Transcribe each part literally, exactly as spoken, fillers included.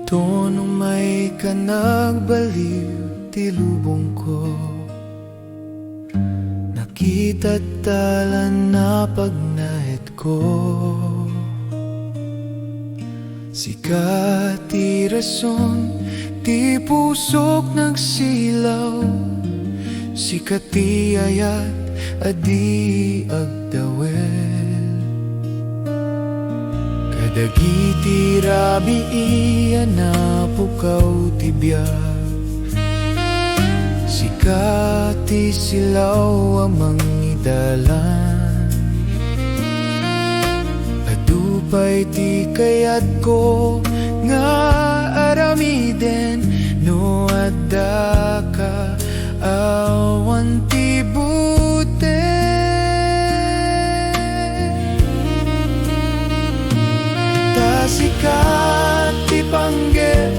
Inton umayka, nagbaliw ti lubongko. Nakitatta la napagnaetko. Sika ti rason, ti pusok nagsilaw. Sika ti ayat a di agdawel. Kadagiti rabii a napukaw ti biag, sika ti silaw a mangidalan. Adu pay ti kayatko nga aramiden no addaka awan ti butek. Ta sika ti panggep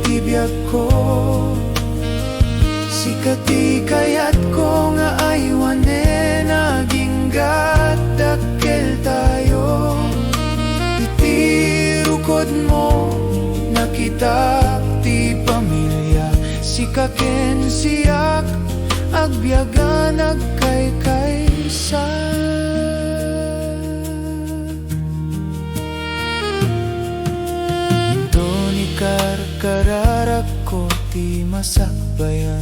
ti biagko, sika ti kayatko nga aywanen, aginggat dakkeltayo. Iti rukodmo, nakitak ti pamilia, sika ken siak, agbiagan, agkaykaysa. Inton ikarkararakko ti masakbayan,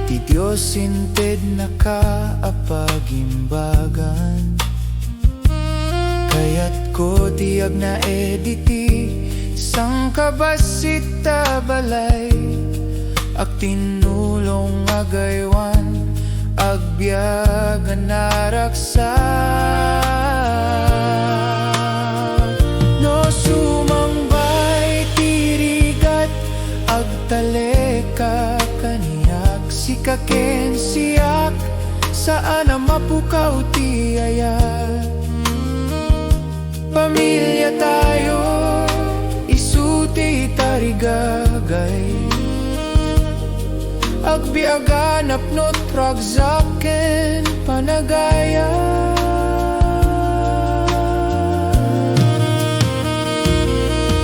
ti Dios intednaka a pagimbagan. Kayatko ti agnaed iti sangkabassit a balay, agtinnulong, agaywan, agbiag a naragsak. No sumangbay ti rigat, agtalek a kaniak, sika ken siak, saan a mapukaw ti ayat. Pamiliatayo, isu ti tarigagay. Agbiagan, napnot, ragsak ken panagayat.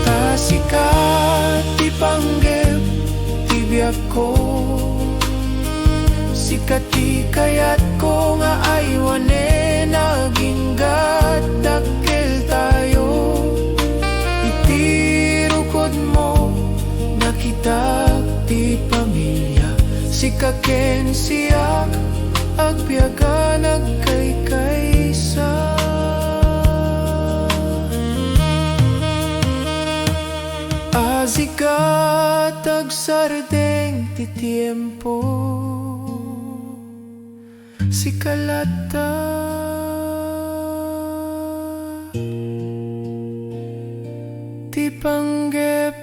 Ta sika ti panggep ti biagko, sika ti kayatko nga aywanen, aginggat dakkeltayo. Iti rukodmo, nakitak ti pamilia, sika ken siak, agbiagan, agkaykaysa. Azigat, agsardeng ti tiempo, sika latta ti panggep